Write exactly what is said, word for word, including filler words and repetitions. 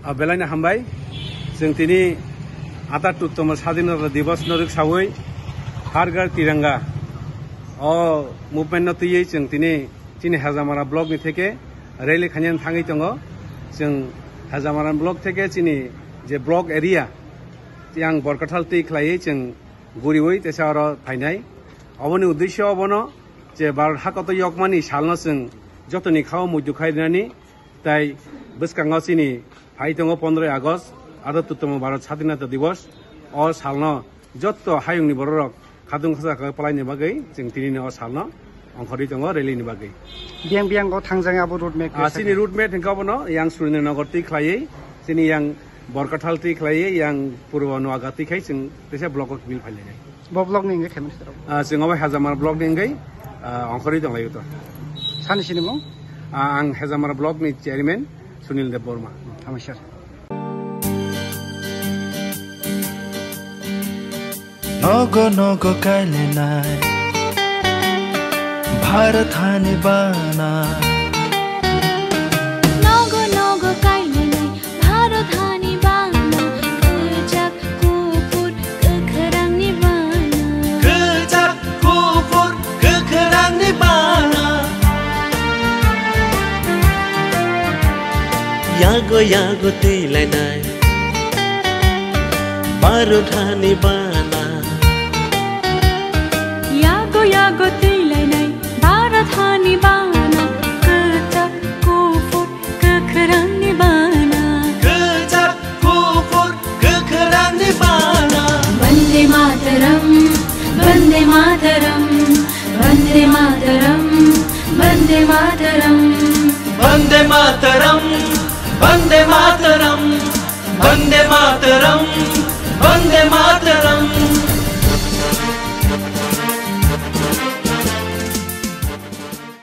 A belaino hambai. Chwng tini atatuttomo Sadhinota Divos no rwksawi Har Ghar Tiranga o movement no twiwi chwng tini chini Hajamara block ni theke rally khainani thangwi tongo. Chwng Hajamara block theke chini je block area yang Borkathal twi khlaiwi chwng guriwi teisa oro phainai. Oboni uddesyo obono je Bharat hakoto yokmani salno chwng jotoni khao muitu khai rinani, tai bwskango chini phai tongo pondroi August, atatuttomo Bharat Sadhinota Divos. O salno jotto hayungni bororok khatung khasa khe palaini bagwi chwng tinini o salno ongkhorwi tongo rally ni bagwi. Biyang biyang o thangjak abo road map Ah, khe chini sakha. Road map hwnkhe obono yang Surendra Nagar twi khlaiwi, chini yang Borkathal twi khlaiwi, yang Purbo Noagarh twi khai chwng teisa block o kibil phailainai. Bo block ni hwnkhe khaimani sir? Ah, chwng obo Hajamara block ni hwnkhe, ah, ongkhorwi tonglaio to. Sani sini mung? Ah, ang Hajamara block ni chairman Sunil Deb Borma. Hamai sir. Nogo nogo kailenai Bharat hani bana. Nogo nogo kailenai Bharat hani bana. Kwchak kuphur kwkhrangni bana. Kwchak kuphur kwkhrangni bana. Yago yago twilainai Bharat hani bana. Yago yago twilainai Bharat hani bana. Kwchak kuphur kwkhrangni bana. Kwchak kuphur kwkhrangni bana. Vande Mataram, Vande Mataram, Vande Mataram, Vande Mataram. Vande Mataram, Vande Mataram, Vande Mataram.